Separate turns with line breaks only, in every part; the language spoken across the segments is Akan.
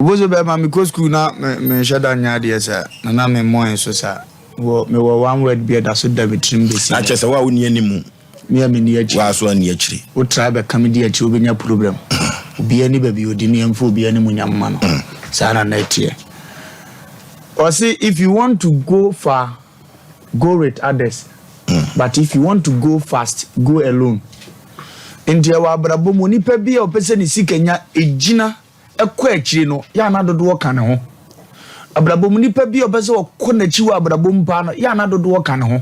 Oboso bɛrima, mekɔ school na menhyɛ da nyɛ adeɛ saa, na na memmɔe nso saa. Wɔ mewɔ one word bi a ɛda so da me tirim bɛsi
Na
nnɛ.
kyerɛ sɛ wo a wonni anim.
Me a menni akyiri.
Wo a so anni akyiri.
Wo try bɛka me di akyiri, wobɛnya problem. Obiara ni baabi a ɔdi no, yɛmfa obiara animuonyam mma no. Saa na na ɛteɛ. Ɔse if you want to go far, go with others, but if you want to go fast, go alone. Nti ɛwɔ abrabɔ mu, onipa bi a ɔpɛ sɛ ne sika nya ɛgyina kɔ akyiri no, yɛ a na dodoɔ ka ne ho. Abrabɔ mu nipa bi a ɔpɛ sɛ ɔkɔ n'akyi wɔ abrabɔ mu paa no, yɛ a na dodoɔ ka ne ho.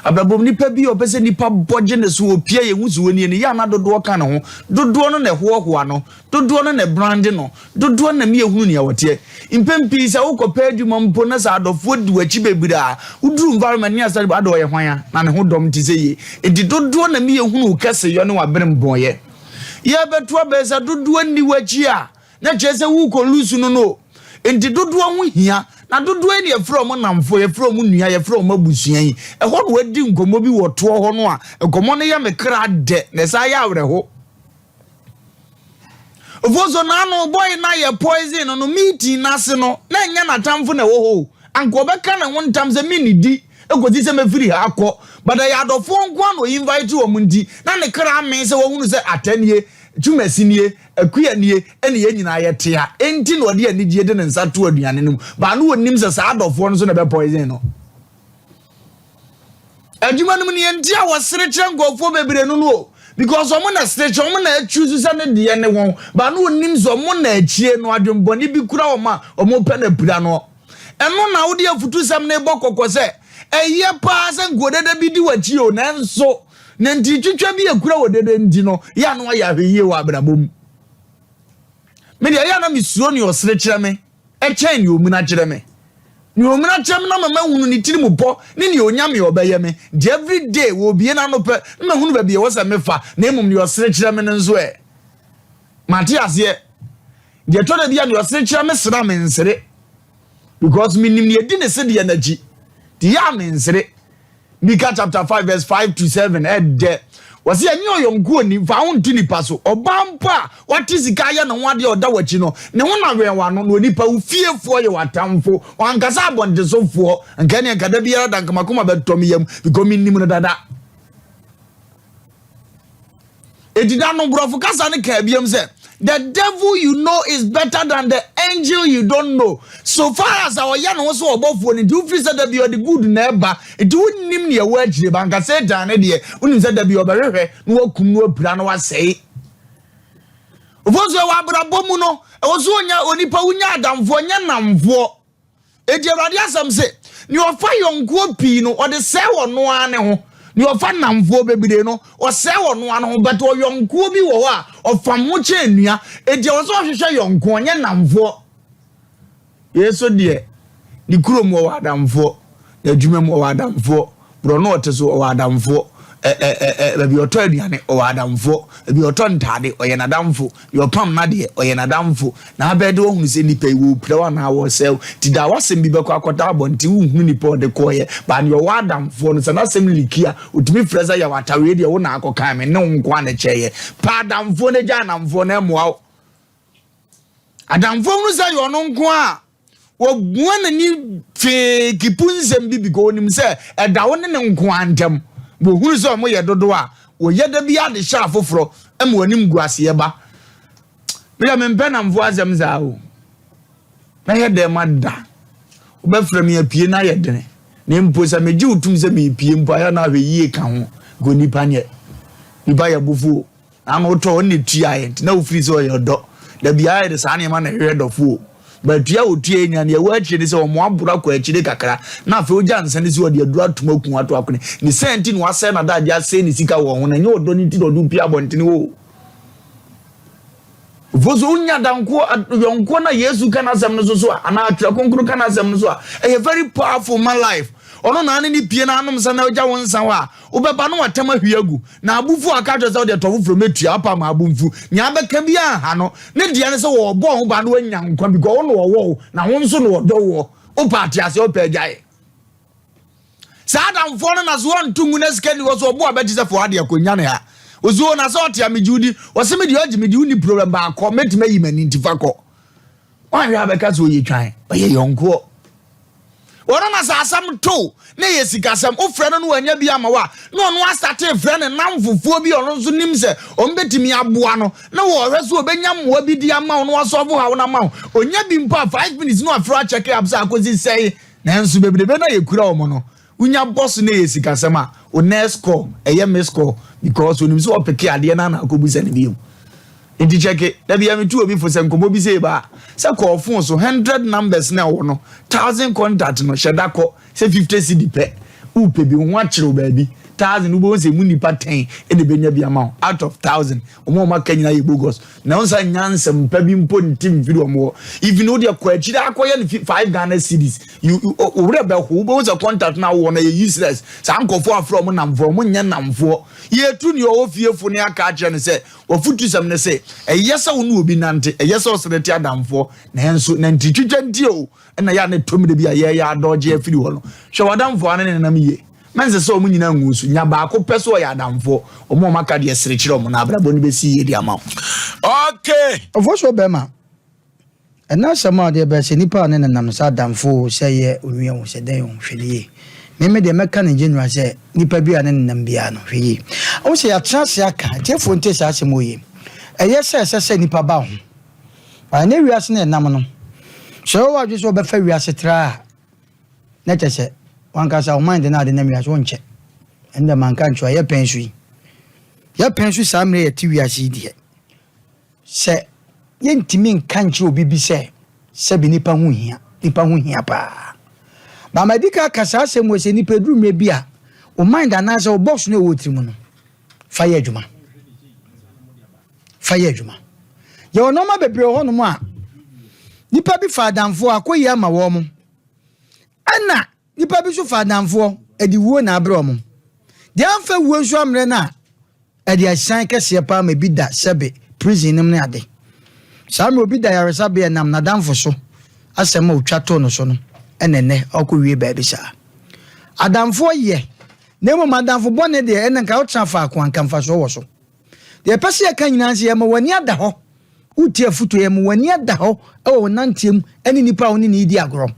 Abrabɔ mu nipa bi a ɔpɛ sɛ nipa bɔ gye ne so, ɔpia yɛn ho si wɔ nie no, yɛ a na dodoɔ ka ne ho. Dodoɔ no na ɛhoahoa no, dodoɔ no na ɛbrande no, dodoɔ no na ɛma yɛhunu nea ɔteɛ. Mpɛn pii sɛ wokɔpɛ adwuma mpo na sɛ adɔfoɔ di w'akyi bebree a, woduru environment ne asɛde ada ɔyɛ hwan a, na ne ho dɔm te sɛ yie. Enti dodoɔ na ɛma yɛhunu wo kɛseyɔ ne w'aberempɔnyɛ. Yɛrebɛto abɛn sɛ dodoɔ nni w'akyi a, na kyerɛ sɛ worekɔ lusu no no. Enti dodoɔ ho hia, na dodoɔ yi na yɛfrɛ wɔn nnamfoɔ, yɛfrɛ wɔn nua, yɛfrɛ wɔn abusua yi. Ɛhɔ na wɔadi nkɔmmɔ bi wɔ toɔ hɔ no a, nkɔmmɔ no yɛ me kra dɛ na ɛsan yɛ awerɛho. Ofoso n'ano bɔe na yɛ poison no no meeting no ase no, na ɛnyɛ n'atamfo na ɛwɔ hɔ o. Anka ɔbɛka ne ho ntam sɛ mennidi kɔsi sɛ mɛfiri ha akɔ. But ɛyɛ adɔfoɔ nko ara na ɔinvite wɔn nti, na ne kra amee sɛ wahunu sɛ Atta nie, Twumasi nie, Akua nie, ɛne yɛn nyinaa yɛte ha. Enti na ɔde anigyeɛ de ne nsa too aduane no mu. But na ɔnnim sɛ saa adɔfoɔ no nso na ɛbɛ poison no. Adwuma no mu nea nti a wɔsere kyerɛ nkurɔfoɔ bebree no no o, because wɔn na sere kyerɛ, wɔn na akyusu sɛ ne deɛ ne wɔn, ba no onim sɛ wɔn na akyire no adwembɔne bi kura wɔn a wɔn pɛ no apira no. Ɛno na wode afutusɛm no bɔ kɔkɔ sɛ ɛyɛ paa sɛ nkuodede bi di w'akyi o, nanso nantitwitwa bi ekura wɔ dede nti no, yɛ ano ayɛ ahwɛyie wɔ abrabɔ mu. Me deɛ ɛyɛ a na mesuro nea ɔsere kyerɛ me kyɛn nea omuna kyerɛ me. Nea omuna kyerɛ me na ama mahunu ne tirim pɔ ne nea onya me a ɔbɛyɛ me. Nti every day wɔbie n'ano pɛ na mahunu baabi a ɛwɔ sɛ mefa, na mmom nea ɔsere kyerɛ me no nso ɛ? Mate aseɛ. Deɛ ɛtɔ da bi a nea ɔsere kyerɛ me sere a mensere because menim nea ɛdi ne sedeɛ no akyi. Nti yɛ a mensere. Mika chapter 5 verse 5 to 7 ɛdɛ. Wɔsi ɛnyɛ ɔyɔnko oni fa ho nto nipa so. Ɔbaa mpo a wate sika ayɛ ne ho adeɛ a ɔda w'akyi no, ne ho na wɛn w'ano, na onipa wo fiefoɔ yɛ w'atamfo. Wankasa abɔntesofoɔ. Nka ɛneɛ nka da biara da nka m'akoma bɛtɔ me yam because menim no dada. Enti da no, Borɔfo kasa no kaa biom sɛ, The devil you know is better than the angel you don't know. So far as a ɔyɛ ne ho sɛ ɔbɔfoɔ no nti, wofiri sɛ da bi ɔde good na ɛba, nti wonnim nea ɛwɔ akyire ba. Anka Satan no deɛ, wonim sɛ da bi ɔbɛhwehwɛ na wakum na wapira na wasɛe. Ofosu ɛwɔ abrabɔ mu no, ɛwɔ so onya onipa wonya adamfoɔ, nyɛ nnamfoɔ. Enti Awurade asɛm se, Nea ɔfa yɔnkoɔ pii no, ɔde sɛe ɔno ara ne ho. Nea ɔfa nnamfoɔ bebree no, ɔsɛe ɔno ara ne ho. But ɔyɔnkoɔ bi wɔ hɔ a, ɔfam ho kyɛn nnua. Enti ɛwɔ sɛ ɔhwehwɛ yɔnko, ɔnyɛ nnamfoɔ. Yei nso deɛ, ne kurom ɔwɔ adamfoɔ, n'adwuma mu ɔwɔ adamfoɔ. Borɔno a ɔte so, ɔwɔ adamfoɔ. Ɛ ɛ ɛ ɛ baabi a ɔtɔ aduane, ɔwɔ adamfoɔ. Baabi a ɔtɔ ntaade, ɔyɛ n'adamfo. Deɛ ɔpam n'adeɛ, ɔyɛ n'adamfo. Na abɛyɛ de woahunu sɛ nnipa yi, wɔrepira wo anaa wɔresɛe wo. Nti da a w'asɛm bi bɛkɔ akɔtɔ abɔnten, wonhunu nipa a ɔde kɔeɛ. But deɛ ɔwɔ adamfoɔ no, sɛ n'asɛm liki a, ɔtumi frɛ sɛ, Yaw Atta, wei deɛ wo na akɔkae me, ne wo nko ara na ɛkyɛeɛ. Pɛ adamfoɔ na gyae nnamfoɔ na ɛmmoa wo. Adamfoɔ hunu sɛ ɛyɛ ɔno nko ara a, Wabua n'ani fee kipu nsɛm bi because onim sɛ ɛda wo ne ne nko ara ntam. Wɔhunu sɛ wɔyɛ dodoɔ a, wɔyɛ da bi ade hyɛ afoforɔ ma wɔn anim gu aseɛ ba. Me deɛ mempɛ namfoɔ asɛm saa o. Mɛyɛ dɛn mada? Wobɛfrɛ me apue no ayɛ dene. Na mpo sɛ megye wo tom sɛ merepue mpo a, ɛyɛ na ahwɛ yie ka ho. Because nipa nyɛ. Nipa yɛ bofo o. Na ano wotɔ ɔno na etua yɛ nti na wofiri sɛ ɔyɛ ɔdɔ. Da biara yɛde saa nneɛma na ɛhwehwɛ dɔfo o. But tua a otua yɛ nyinaa nea ɛwɔ akyire ne sɛ wɔn aboro akɔ akyire kakra na afei ogya nsa no si ɔde aduru atom aku ato akone. Ne saa nti na wasɛe n'adagye asɛe ne sika wɔ ho na ɛnyɛ ɔdɔ no nti na ɔde wo pue abɔntene o. Mfo so wonya danko yɔnkoɔ na Yesu ka n'asɛm no so so a anaa Atwerɛ Kronkron ka n'asɛm no so a ɛyɛ very powerful ma life. Ɔno na ane ne pie na anom nsa na ɔgya wo nsa hɔ a wobɛba na watam ahwie agu na abufuo a aka akyerɛ sɛ wode ɛtɔ foforɔ mɛtua apa ma abomfu nea abɛka bi anha no ne deɛ ne sɛ wɔbɔ ho ba na wanya nkwa because wo na ɔwɔ wo na wo nso na ɔdɔ woɔ. Wopɛ ateaseɛ wopɛ agyae. Saa adamfoɔ no na so ɔnto ngu na sika ni hɔ so ɔbo abɛte sɛ fo adeɛ akɔnya ne ha. Ɔsi o na sɛ ɔte a megye wo di. Ɔse me deɛ ɔgye me di wonni problem baakɔ mɛtumi ayi m'ani nti fa kɔ. Woanhwɛ a bɛka sɛ ɔyɛ twan, ɔyɛ yɔnkoɔ. Ɔno na sɛ asɛm to na ɛyɛ sikasɛm, wofrɛ no na wanya bi ama wo a, na ɔno astate frɛ ne nnamfofoɔ bi a ɔno nso nim sɛ wɔbɛtumi aboa no, na wɔhwɛ sɛ ɔbɛnya mmoa bi de ama wo na wasɔlvo haw no ama wo. Ɔnya bi mpo a, 5 minutes na wafrɛ wo akyɛke up sɛ akɔsi sɛe. Nanso bebrebe no a yɛkura wɔn no, wonya bɔ so na ɛyɛ sikasɛm a, wo next call ɛyɛ miss call because onim sɛ ɔpeke adeɛ no ana akɔbusa no bio. Nti kyɛke, da bia metu obi fo sɛ nkɔmmɔ bi sɛ ba a, sɛ kɔɔ phone so 100 numbers na ɛwɔ no, 1,000 contact no, hyɛ da kɔ sɛ 50 cedi pɛ, wopɛ bi ho akyerɛw baabi 1,000, wobɛhu sɛ mu nipa 10 ɛna ɛbɛnya bi ama wo out of 1,000. Ɔmo a ɔmo aka nyinaa yɛ bogus na wɔn nsa nya nsɛm pa bi mpo nti mfiri wɔn hɔ. Even wo deɛ, kɔ akyire akɔyɛ no 5 Ghana cedis, you owurɛ bɛ ho, wobɛhu sɛ contact na wɔ no yɛ useless. Saa nkɔfoɔ afrɛ ɔmo namfoɔ, ɔmo nyɛ namfoɔ. Yɛtu nea ɔwɔ fiefo ne aka akyerɛ no sɛ wɔfutu sɛm ne sɛ ɛyɛ sɛ wo ne obi nante, ɛyɛ sɛ ɔsere te adamfoɔ, nanso nantitwitwa nti o, ɛna yɛ a ne tɔm de bi a yɛyɛ adɔgye afiri hɔ no. Hwɛ w'adamfoɔ ane ne nenam yie, mɛnsɛ sɛ ɔmo nyinaa ngu so nya baako pɛ so ɔyɛ adamfoɔ. Ɔmo a ɔmo aka deɛ, sere kyerɛ ɔmo na abrabɔ no bɛsi yie de ama wo.
Okay.
Ɔfo so bɛrima, ɛna asɛm a ɔde bɛ sɛ nipa a ne nenam sɛ adamfo o, sɛ yɛ onua o, sɛ dɛn o, hwɛ ne yie. Meme deɛ, mɛka ne general sɛ nipa bi a ne nenam biara no, hwɛ yie. Ɔmo sɛ yɛatena ase aka atiefoɔ nte saa asɛm wɔ yie. Ɛyɛ sɛ ɛsɛ sɛ nipa ba ho ɛne wiase no ɛnam no sɛ wɔwɔ adwe sɛ wɔbɛfa wiase tra a, na kyɛ sɛ wankasa wo mind no ade nam wiase wonkyɛ. Ɛnna manka nkyerɛ yɛpɛn so yi, yɛpɛn so saa mmerɛ yɛte wiase yi deɛ, sɛ yɛntumi nka nkyerɛ obi bi sɛ sɛbi nipa ho hia, nipa ho hia paa. Bamadi ka ka saa asɛm wɔ sɛ nipa duru mmerɛ bi a, wo mind anaasɛ wo box no ɛwɔ tirim no, fa yɛ adwuma, fa yɛ adwuma. Yɛwɔ nneɛma bebree wɔ hɔnom a nipa bi fa adamfoɔ akɔyi ama wɔn mo, ɛna nipa bi nso fa adamfoɔ ɛde wuo na abrɛ wɔn. Deɛ amfa wuo nso ammerɛ no a, ɛde ahyɛn kɛseɛ paa ma ebi da sɛbe prison nim ne ade. Saa mmerɛ obi da yaresabea nam n'adamfo so asɛm a otwa too no so no, ɛna ɛnɛ ɔkɔ wie baabi. Saa adamfoɔ yɛ, na mmom adamfo bɔne deɛ, ɛna nka wotena faako a nka mfasoɔ wɔ so. Deɛ ɛpɛ sɛ yɛka nyinaa sɛ yɛma w'ani ada hɔ, wotie afotuo, yɛma w'ani ada hɔ ɛwɔ wo nanteɛ mu ɛne nipa a wo ne ne di agorɔ.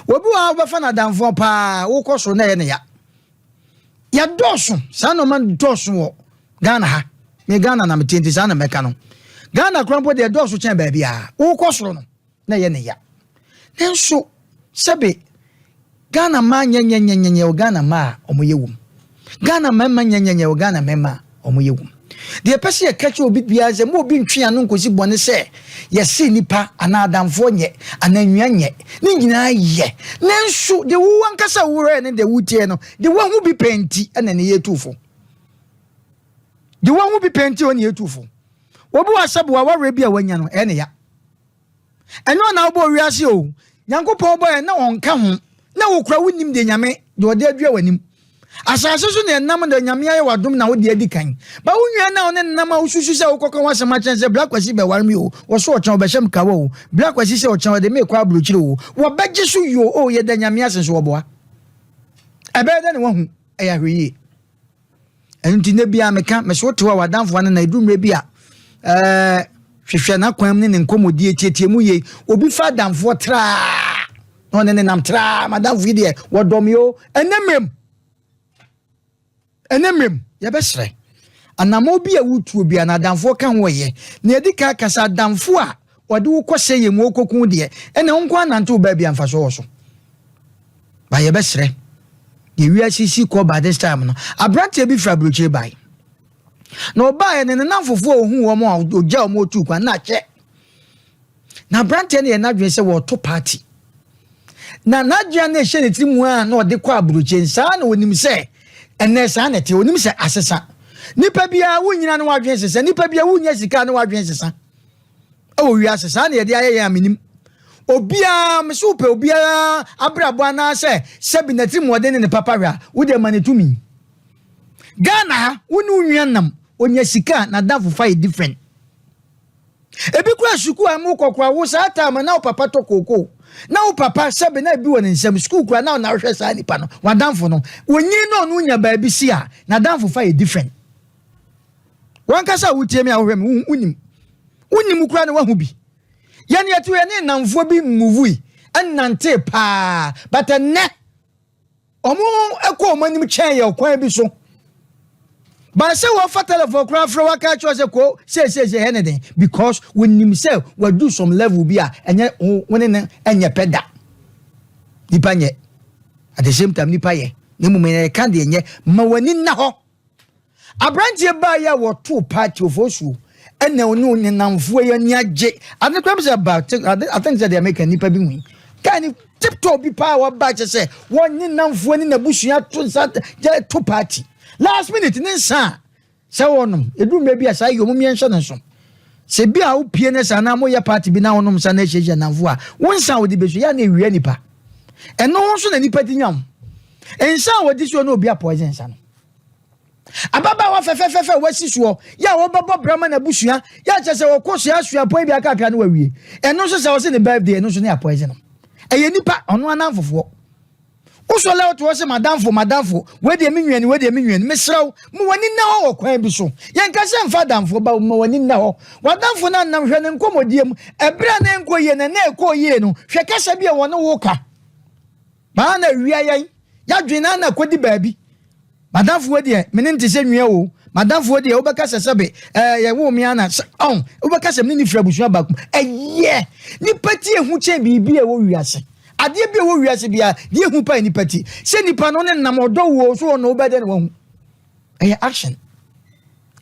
Obi wɔ ha, wobɛfa no adamfoɔ paa, wokɔ soro na ɛyɛ ne ya. Yɛdɔɔso saa nneɛma dɔɔso wɔ Ghana ha. Me Ghana na mete, nti saa na mɛka no. Ghana kora mpo deɛ, dɔɔso kyɛn baabi a wokɔ soro no na ɛyɛ ne ya. Nanso sɛbe Ghana mmaa nyɛnyɛnyɛnyɛ wɔ Ghana mmaa a wɔyɛ wom, Ghana mmarima nyɛnyɛnyɛ wɔ Ghana mmarima a wɔyɛ wom. Deɛ ɛpɛ sɛ yɛka kyerɛ obi biara sɛ mo obi ntwe ano nkosi bɔne sɛ yɛse nipa anaa adamfoɔ nyɛ anaa nnua nyɛ, ne nyinaa yɛ. Nanso deɛ wo ankasa worɛ ne deɛ wotie no, deɛ woahu bi pɛ nti ɛna ne yɛtu fo. Deɛ woahu bi pɛ nti ɔne yɛtu fo. Obi wɔ asɛbo a wawerɛ bi a wanya no, ɛyɛ ne ya. Ɛnyɛ ɔna wobɔ wiase o, Nyankopɔn bɔ yɛ na ɔnka ho na wokura wonim deɛ Nyame deɛ ɔde adua w'anim asase so na ɛnam deɛ Nyame ayɛ w'adom na wode adi kan ba. Wo nua na ɔne nam a wosusu sɛ wokɔka ho asɛm akyɛn sɛ Bra Kwasi bɛware me o, wɔ so ɔkyɛn ɔbɛhyɛ m kawa o, Bra Kwasi sɛ ɔkyɛn ɔde me kɔ aburokyire o, wɔbɛgye so yo o, yɛda Nyame ase nso wɔboa. Ɛbɛyɛ dɛ ne wahu ɛyɛ ahwɛyie. Ɛno nti nɛ biara meka mɛsɛ wote hɔ a, w'adamfoɔ no na ɛduru mmerɛ bi a, hwehwɛ n'akwan mu ne ne nkɔmmɔdie, tietie mu yie. Obi fa adamfoɔ traa na ɔne ne nam traa, madamfo yi deɛ wɔdɔ me o. Ɛnɛ mmerɛm, ɛnɛ mmerɛm, yɛbɛsrɛ anammɔ bi a wotuo bi a na adamfoɔ ka ho ɔyɛ na yɛdi ka kasa. Adamfo a wɔde wo kɔ sɛ yɛ mu okokun deɛ, ɛna wo nko anante wo baabi a mfasoɔ wɔ so ba. Yɛbɛsrɛ deɛ wiase si kɔ by this time no, aberanteɛ bi firi aburokyire bae na ɔbaeɛ ne ne namfofoɔ a ohun wɔn a ogya wɔn otu kwan na akyɛ na aberanteɛ no yɛ n'adwene sɛ wɔreto party na n'adwene no ɛhyɛ ne tiri mu a na ɔde kɔ aburokyire. Nsaa na onim sɛ ɛnɛ saa na ɛte, onim sɛ asesa. Nipa biara wonyina ne wadwene sesa, nipa biara wonya sika ne wadwene sesa ɛwɔ wiase. Saa na yɛde ayɛ yɛn amenim. Obiara mesi wopɛ obiara abrabɔ anaasɛ sɛbi n'atiri mu ɔden ne ne papa hwɛ a, wode ma ne tumi. Ghana ha, wo ne wo nua nam, onya sika a, n'adamfo fa yɛ different. Ebi kura sukuu a mo kɔkora wo saa time na wo papa tɔ kooko na wo papa sɛbi na ebi wɔ ne nsam sukuu kura na ɔna ahwɛ saa nipa no w'adamfo no onyin na ɔno nya baabi si a, n'adamfo fa yɛ different. Wankasa a wotie mi a wohwɛ mi, wonim wonim kura na wahu bi. Yɛn yɛte hɔ yɛne nnamfoɔ bi muvui nnantee paa but ɛnnɛ wɔn kɔ wɔn anim kyɛn yɛ ɔkwan bi so. But sɛ wɔfa telephone koraa frɛ waka akyerɛ sɛ ko seeseesei ɛyɛ ne den because wɔnim sɛ wadu some level bi a ɛnyɛ wo ne no ɛnyɛ pɛ da. Nipa nyɛ at the same time nipa yɛ na mmom yɛka deɛ nyɛ ma w'ani nna hɔ. Abranteɛ baeɛ a wɔtoo party ofosuo ɛna ɔne ɔnenamfoɔ yi ani agye ade kora sɛ ba I think sɛ deɛ meka nipa bi hui kaa ni tiptop bi paa wɔba kyɛ sɛ wɔne namfoɔ ne n'abusua to nsa gye to party last minute ne nsa a sɛ wɔnom ɛduru mmerɛ bi a saa yɛ ɔmo mmiɛnhyɛ ne nso sɛ bi a wopie ne saa na moyɛ party bi na wonom nsa na ahyiahyia namfoɔ a wo nsa a wode bɛsu yɛ na ɛwia nipa ɛno ho nso na nipa ti nya wo nsa a wɔde soɔ na obi apɔɛse nsa no Ababaawa fɛfɛɛfɛfɛ a wasi soɔ yɛ a wɔbɛbɔ bra ma n'abusua yɛ a kyerɛ sɛ wɔkɔ sua suapɔn bi akakra no wawie. Ɛno nso sɛ ɔse ne birthday ɛno nso ne apɔɛse no. Ɛyɛ nipa ɔno anamfofoɔ. Wosɔle a wote hɔ sɛ madamfo madamfo wei deɛ me nuani wei deɛ me nuani mesrɛ wo ma w'ani nna hɔ wɔ kwan bi so. Yɛnka sɛ mfa adamfoɔ ba ma w'ani nna hɔ. W'adamfo no anam hwɛ ne nkɔmmɔdie mu ɛberɛ a na ɛnkɔ yie na na ɛkɔɔ yie no hwɛ kasa bi a wɔne wo ka. Baa na awia yɛn yɛadwene na na kɔdi baabi. M'adamfo wei deɛ, me ne no te sɛ nua o. M'adamfo wei deɛ, wobɛka sɛ sɛbe, ɛɛ, yɛwoo me ara na sɛ, ɔn, wobɛka sɛ me ne no firi abusua baako mu. Ɛyɛ! Nnipa ti ehu kyɛn biribi a ɛwɔ wiase. Adeɛ bi a ɛwɔ wiase biara, deɛ ehu paa yɛ nnipa ti. Sɛ nipa no ne nam ɔdɔ wo o, so ɔno wobɛyɛ dɛn na wahu? Ɛyɛ action.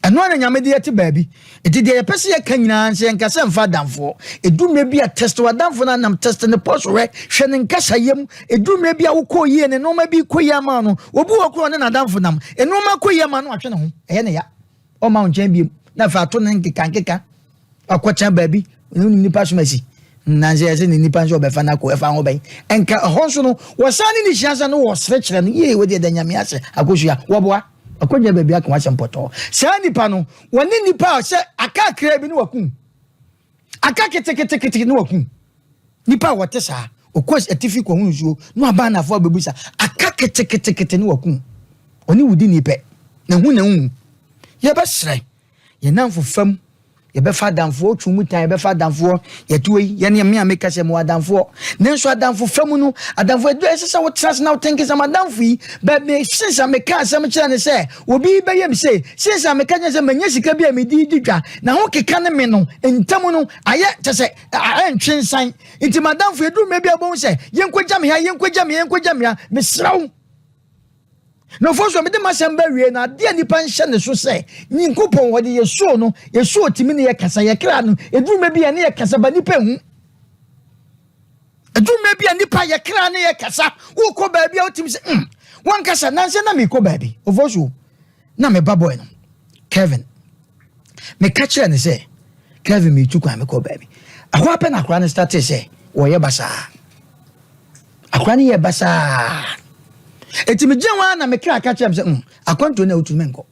Ɛno ara na Nyame de yɛte baabi. Nti deɛ yɛpɛ sɛ yɛka nyinaa nsɛ yɛnka sɛ mfa adamfoɔ. Ɛduru mmerɛ bi a test w'adamfo no anam test ne pɔs hwɛ, hwɛ ne nkasayɛ mu. Ɛduru mmerɛ bi a wokɔɔ yie ne nnoɔma bi kɔ yie ama no. Obi wɔ koraa ɔne n'adamfo nam. Nnoɔma kɔ yie ama no atwe ne ho. Ɛyɛ ne ya. Ɔmma wo nkyɛn biom. Na afei ato ne nkeka nkeka. Ɔkɔtena baabi, wonim nipa som asi. Nanso yɛsɛ ne nipa nso ɔbɛfa no akɔ ɛfa ho bɛn. Nka ɛhɔ nso no, wɔsan ne ne hyia sɛ no wɔsere kyerɛ no, yie wo deɛ da Nyame ase akosua, wɔboa. Ɔkɔgyina baabi aka w'asɛm pɔtɔɔ. Saa nipa no, wɔne nipa a sɛ aka akraa bi ne wakum. Aka keteketekete ne wakum. Nipa a wɔte saa, ɔkɔ atifi kɔho nsuo na waba anafoɔ abɛbusa, aka keteketekete ne wakum. Ɔne wo di ni pɛ, na hu na hu. Yɛbɛsrɛ yɛn nnamfo fam, yɛbɛfa adamfoɔ, wotwe mu tan, yɛbɛfa adamfoɔ, yɛtoɔ yi, yɛne me a meka sɛ mewɔ adamfoɔ. Nanso adamfo fa mu no, adamfo aduru ɛsɛ sɛ wotena ase na wotenke sɛ madamfo yi, bɛ me since a meka asɛm kyerɛ ne sɛ obi bɛyɛ me sei, since a meka kyerɛ sɛ manya sika bi a mede di dwa, na ho keka ne me no, ntam no, ayɛ kyɛ sɛ ɛntwe nsan. Nti madamfo aduru mmerɛ bi a wobɛhu sɛ yɛnkɔgya me ha, yɛnkɔgya me ha, yɛnkɔgya me ha, mesrɛ wo. Na ɔfo so mede m'asɛm ba wie no, adeɛ a nipa nhyɛ ne so sɛ Nyankopɔn wɔde yɛ suo no, yɛ suo tumi ne yɛ kasa, yɛ kra no, ɛduru mmerɛ bi a ne yɛ kasa ba nipa ehu. Ɛduru mmerɛ bi a nipa yɛ kra ne yɛ kasa, wokɔ baabi a wotumi sɛ mm, wankasa, nansɛ na mekɔ baabi, ɔfo so na me ba boy no, Kevin, meka kyerɛ ne sɛ, Kevin metu kwan mekɔ baabi. Ɛhɔ apɛ na akora no startee sɛ wɔyɛ basaa. Akora no yɛ basaa. Eti me gyina hɔ ara na me kra ka kyerɛ me sɛ, mm, akwantuo no a wotu menkɔ.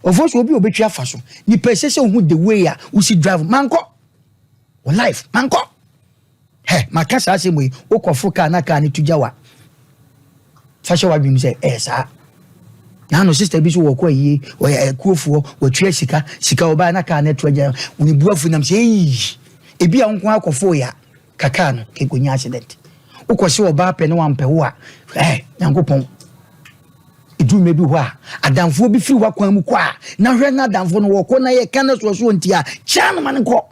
Ɔfo so obi a obetwi afa so. Nipa ɛsɛ sɛ ohu the way a wosi drive. Mankɔ. Wɔ life, mankɔ. Hɛ, maka saa asɛm yi, wokɔforo kaa na kaa no tu gya wa. Fa hyɛ w'adwene mu sɛ ɛyɛ saa. Na no sister bi so wɔkɔ ayie, wɔyɛ akuofoɔ, wɔtua sika, sika wɔbaa na kaa no atu agya, wɔn bu afu nam sɛ eyi, ebi a wo nko akɔfo ya. Ka car no kɛkɔnya accident. Wokɔ se ɔbaa pɛ ne wampɛ wo a, eh, Nyankopɔn. Ɛduru mmerɛ bi hɔ a, adamfoɔ bi firi w'akwan mu kɔ a, na hwɛ na adamfoɔ no wɔkɔ na yɛka no soɔsoɔ nti a, kyaa no ma no nkɔ.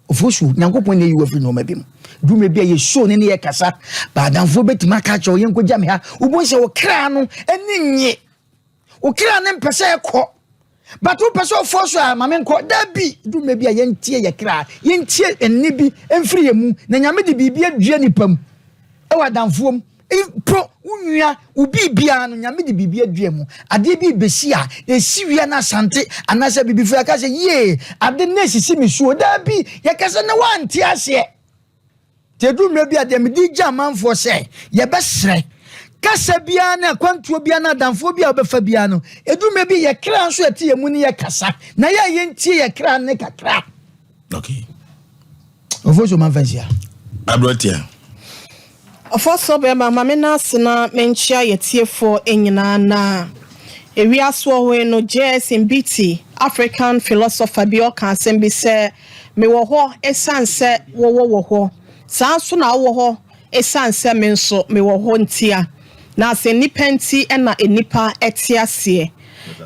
Ofosuo, Nyankopɔn na ayi wo afiri nneɛma bi mu. Duru mmerɛ bi a yɛsuo ne ne yɛ kasa, ba adamfoɔ bɛtumi aka akyerɛ wo yɛnkɔgya me ha. Wobɛhu sɛ wo kra no ani nnye. Wo kra no mpɛ sɛ ɛkɔ. But wopɛ sɛ ɔfɔ so a ma menkɔ. Dabi, du mmerɛ bi a yɛntie yɛ kra, yɛntie nne bi mfiri yɛn mu, na Nyame de biribi adua nipa mu, ɛwɔ adamfoɔ mu, mpo wo nua, wo biribiara no, Nyame de biribi adua mu. Adeɛ bi rebɛsi a, ɛsi wia na Asante anaasɛ Abibifoɔ yɛka sɛ yie, ade no asisi me so o. Dabi, yɛka sɛ na woante aseɛ. Nti ɛduru mmerɛ bi a deɛ mede gya amanfoɔ sɛ yɛbɛsrɛ kasa biara ne akwantuo biara ne adamfoɔ bi a wobɛfa biara no, ɛduru mmerɛ bi yɛ kra nso ɛte yɛn mu ne yɛ kasa na yɛ a yɛntie yɛ kra ne kakra.
Okay.
Ɔfo so manfa nhyia.
Aberanteɛ.
Ɔfɔsɔ bɛrima ma me nan ase na menkyea yɛtiefoɔ nyinaa na ewiase wɔ hɔ yi no JS Mbiti African philosopher bi ɔka asɛm bi sɛ. Mewɔ hɔ ɛsiane sɛ wowɔ wɔ hɔ, saa ara nso na wowɔ hɔ ɛsiane sɛ me nso mewɔ hɔ ntia. Na sɛ nnipa nti na nnipa te aseɛ.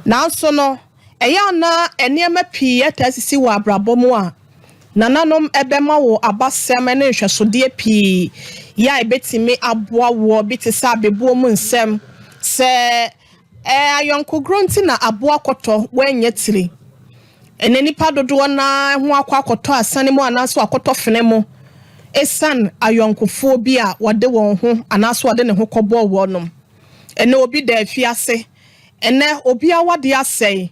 Nanso no, ɛyɛ a na nneɛma pii taa sisi wɔ abrabɔ mu a nananom bɛma wo abasɛm ne nhwɛsodeɛ pii yɛ a ɛbɛtumi aboa woɔ, bi te sɛ abɛbuo mu nsɛm, sɛ Ɛɛ, ayɔnkogorɔ nti na aboa kɔtɔ wannya tiri. Ɛnnɛ nnipa dodoɔ no ara ho akɔ akɔtɔ asane mu anaasɛ wakɔtɔ fene mu ɛsiane ayɔnkofoɔ bi a wɔde wɔn ho anaasɛ wɔde ne ho kɔbɔɔ wɔnom. Ɛnnɛ obi da afiase, ɛnnɛ obi awadeɛ asɛe,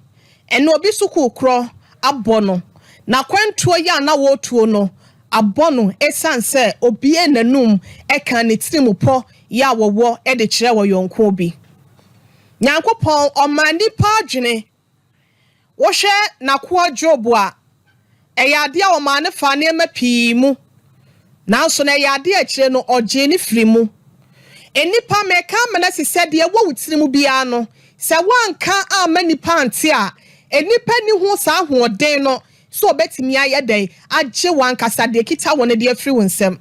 ɛnnɛ obi sukuu korɔ abɔ no, n'akwantuo yi a na wɔretuo no abɔ no ɛsiane sɛ obiee n'anum kaa ne tirimupɔ yɛ a wɔwɔ de kyerɛɛ ɔyɔnkoɔ bi. Nyankopɔn, ɔmaa nnipa adwene. Wohwɛ N'akoa Job a, ɛyɛ adeɛ a ɔmaa no faa nneɛma pii mu, nanso no ɛyɛ adeɛ a akyire no ɔgyee no firii mu. Nnipa, meka ama no asi sɛ deɛ ɛwɔ wo tiri mu biara no, sɛ woanka amma nnipa ante a, nnipa nni ho saa ahoɔden no sɛ wɔbɛtumi ayɛ dɛn agye w'ankasa deɛ ɛkita wo no de afiri wo nsam.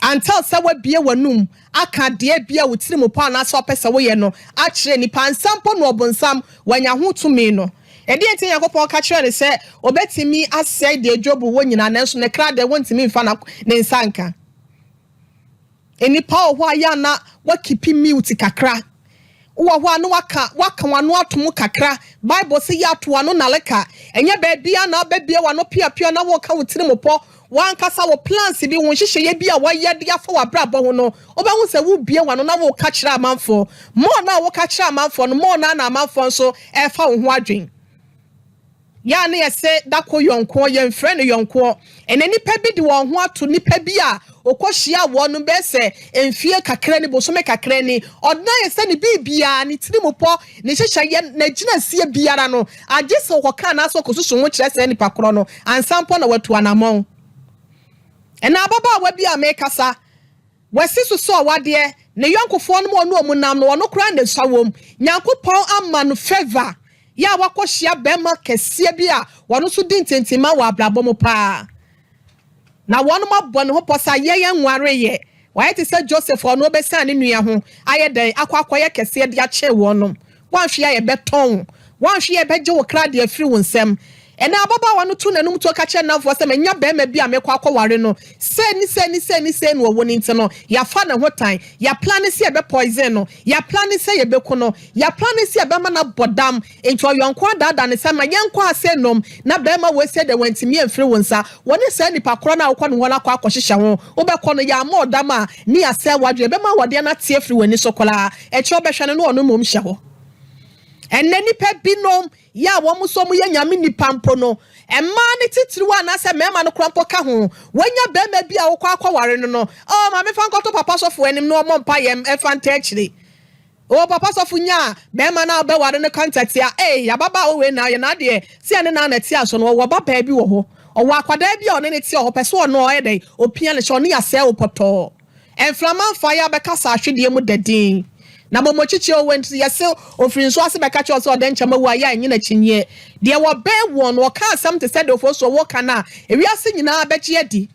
Until sɛ woabue w'anum aka deɛ ebia wo tirim pɔ anaasɛ wopɛ sɛ woyɛ no akyerɛ nnipa ansa mpo na ɔbonsam wanya ho tumi no. Ɛdeɛn nti na Nyankopɔn ka kyerɛɛ no sɛ ɔbɛtumi asɛe deɛ Job wɔ nyinaa nanso ne kra deɛ wɔntumi mfa ne nsa nka? Nnipa wɔ hɔ a yɛ a na wɔakipi mute kakra. Wowɔ hɔ a na waka waka w'ano atom kakra. Bible se yɛ ato w'ano naleka. Ɛnyɛ baabiara na wobɛbue w'ano piapia na woreka wo tirim pɔ. W'ankasa wo plans bi, wo nhyehyɛeɛ bi a woayɛ de afa w'abrabɔ ho no, wobɛhu sɛ wobue w'ano na woreka kyerɛ amanfoɔ. More no a woka kyerɛ amanfoɔ no, more no ara na amanfoɔ nso refa wo ho adwene. Yɛ a na yɛse da ko yɔnkoɔ, yɛnfrɛ no yɔnkoɔ. Ɛnnɛ nnipa bi de wɔn ho ato nipa bi a ɔkɔhyiaa wɔn no bɛyɛ sɛ mfie kakra ni, bosome kakra ni. Ɔde no ayɛ sɛ ne biribiara, ne tirimupɔ, ne nhyehyɛeɛ, n'agyinasie biara no, agye sɛ ɔkɔka anaasɛ ɔkɔsusu ho kyerɛ saa nipa korɔ no ansa mpo na watu anammɔn. Ɛnnɛ ababaawa bi a merekasa, Wasi so sɛ ɔwadeɛ, ne yɔnkofoɔ nom a ɔne wɔn nam no, ɔno koraa na ɛsua wɔm. Nyankopɔn ama no favour yɛ a wakɔ hyia bɛɛma kɛseɛ bi a ɔno nso di ntintimma wɔ abrabɔ mu paa. Na wɔnom abɔ ne ho pɔ sɛ ayɛ yɛn nwareeɛ. Wayɛ te sɛ Joseph a ɔno ɔbɛsiane ne nua ho ayɛ dɛn akɔ akɔyɛ kɛseɛ de akyɛn wɔnom. Woanhwɛ a yɛbɛtɔn wo. Woanhwɛ a yɛbɛgye wo kra de afiri wo nsam. Ɛnnɛ ababaawa no to n'anom tuo ka kyerɛ nnamfoɔ sɛ, Manya barima bi a merekɔ akɔware no. Sei ne sei ne sei ne sei na ɔwɔ no nti no, yɛafa ne ho tan. Yɛaplane sɛ yɛbɛpoison no. Yɛaplane sɛ yɛbɛku no. Yɛaplane sɛ yɛbɛma no abɔ dam. Enti ɔyɔnko adaadaa no sɛ, Ma yɛnkɔ ha sei nnom, na barima wei sei deɛ wantumi amfiri wo nsa. Wo ne saa nipa korɔ no a wokɔ ne hɔ no akɔ akɔhyehyɛ ho. Wobɛkɔ no, yɛammɔ wo dam a, ne yɛasɛe w'adwene. Yɛbɛma awadeɛ no ate afiri w'ani so koraa. Akyire wobɛhwɛ no na ɔno mmom hyɛ hɔ. Ɛnnɛ nnipa binom yɛ a wɔn nso wɔyɛ Nyame nnipa mpo no, mmaa no titiriw anaasɛ mmarima no koraa mpo ka ho, wɔanya barima bi a wokɔ akɔware no no, oh, ma memfa nkɔto papa sɔfo anim na ɔmmɔ mpaeɛ mfa ntaa akyire. Oh, papa sɔfo nyaa barima no a wobɛware no ka ntatia, ei, ababaawa wei na ɔyɛ n'adeɛ, sɛ ɛne no ara na ɛte aso no, ɔwɔ babaa bi wɔ hɔ, ɔwɔ akwadaa bi a ɔne no te hɔ, ɔpɛ sɛ ɔno ɔyɛ dɛn, ɔpia no hyɛ, ɔne asɛe wo pɔtɔɔ. Mframa mfa yɛ abɛkasa ahwedeɛ mu da din. Na bɔmɔkyikyi o went yɛse ofiri nsuo ase bɛka kyerɛ wo sɛ ɔdɛ nkyɛm awu a yɛ a ɛnyɛ no akyinnyeɛ. Deɛ wɔbɛn woɔ no ɔka asɛm te sɛ deɛ Ofosuo woka no a ewiase nyinaa bɛgye adi.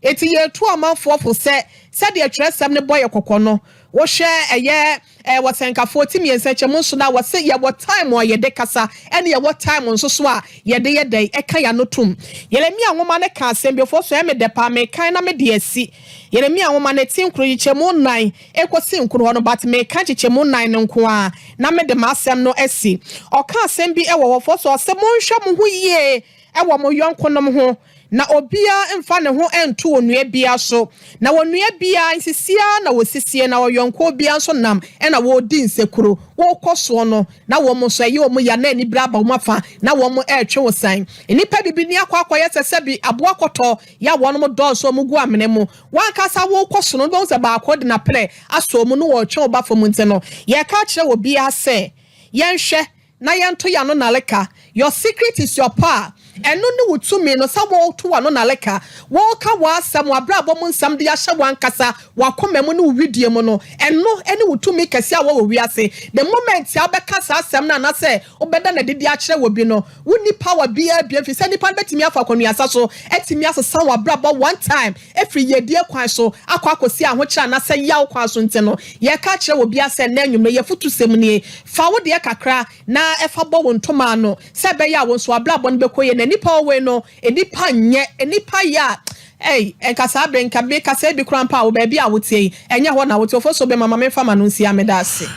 Enti yɛretu amanfoɔ fo sɛ sɛdeɛ twerɛsɛm no bɔ yɛ kɔkɔ no wohwɛ ɛyɛ Ɛɛ wɔ sɛnkafoɔ ti miensa kyɛ mu nso na wɔse yɛwɔ time a yɛde kasa ɛne yɛwɔ time nso so a yɛde yɛ dɛn ɛka y'ano tom. Yeremia nwoma no ka asɛm bi foɔ so ɛyɛ me dɛ paa mekan na mede asi Yeremia nwoma no ti nkron nkyekyɛmu nnan ɛkɔsi nkron hɔ no but meka nkyekyɛmu nnan no nko ara na mede m'asɛm no asi. Ɔka asɛm bi ɛwɔ hɔ foɔ so ɔse monhwɛ mo ho yie ɛwɔ mo yɔnkonom ho Na obiara mfa ne ho nto onua biara so, na onua biara nsisie ara na wɔsisie, na ɔyɔnkoɔ biara nso nam na wɔredi nsekuro. Worekɔ soɔ no, na wɔn nso ɛyɛ wɔn ya, na anibere aba wɔn afa, na wɔretwe wo san. Nnipa bibini akɔ akɔyɛ sɛ sɛbi aboa kɔtɔ yɛ a wɔnom dɔɔso a wɔgu amena mu. W'ankasa worekɔ so no, wobɛhu sɛ baako de n'aprɛ asɔ mu na ɔretwe wo ba fam nti no, yɛreka akyerɛ obiara sɛ, yɛnhwɛ na yɛnto yɛn ano nnareka. Your secret is your power. Ɛno ne wo tumi no sɛ woreto w'ano naleka, woreka w'asɛm, w'abrabɔ mu nsɛm de ahyɛ w'ankasa w'akoma mu ne wo wedeɛ mu no, ɛno ne wo tumi kɛseɛ a wɔ wɔ wiase. The moment a wobɛka saa asɛm no anaasɛ wobɛda no adi de akyerɛ wɔ bi no, wonni power biara bio ɛfiri sɛ nnipa no bɛtumi afa akɔnuasa so atumi asesa w'abrabɔ one time afiri yiedie kwan so akɔ akɔsi ahokyerɛ anaasɛ yaw kwan so nti no, yɛreka akyerɛ wɔ biara sɛ nnɛ anwummerɛ yi afutusɛm nie, fa wo deɛ kakra na fa bɔ wo ntoma ano sɛ ɛbɛyɛ a wo nso w'abrabɔ no bɛkɔ yie. Na nnipa wɔ wei no, nnipa nyɛ, nnipa yɛ a, ei, nka saa bere nka mekasa ebi koraa mpo a, wo baabi a woteɛ yi, ɛnyɛ hɔ na wote. Ofosuo bɛma ma memfa m'ano nsia, meda ase.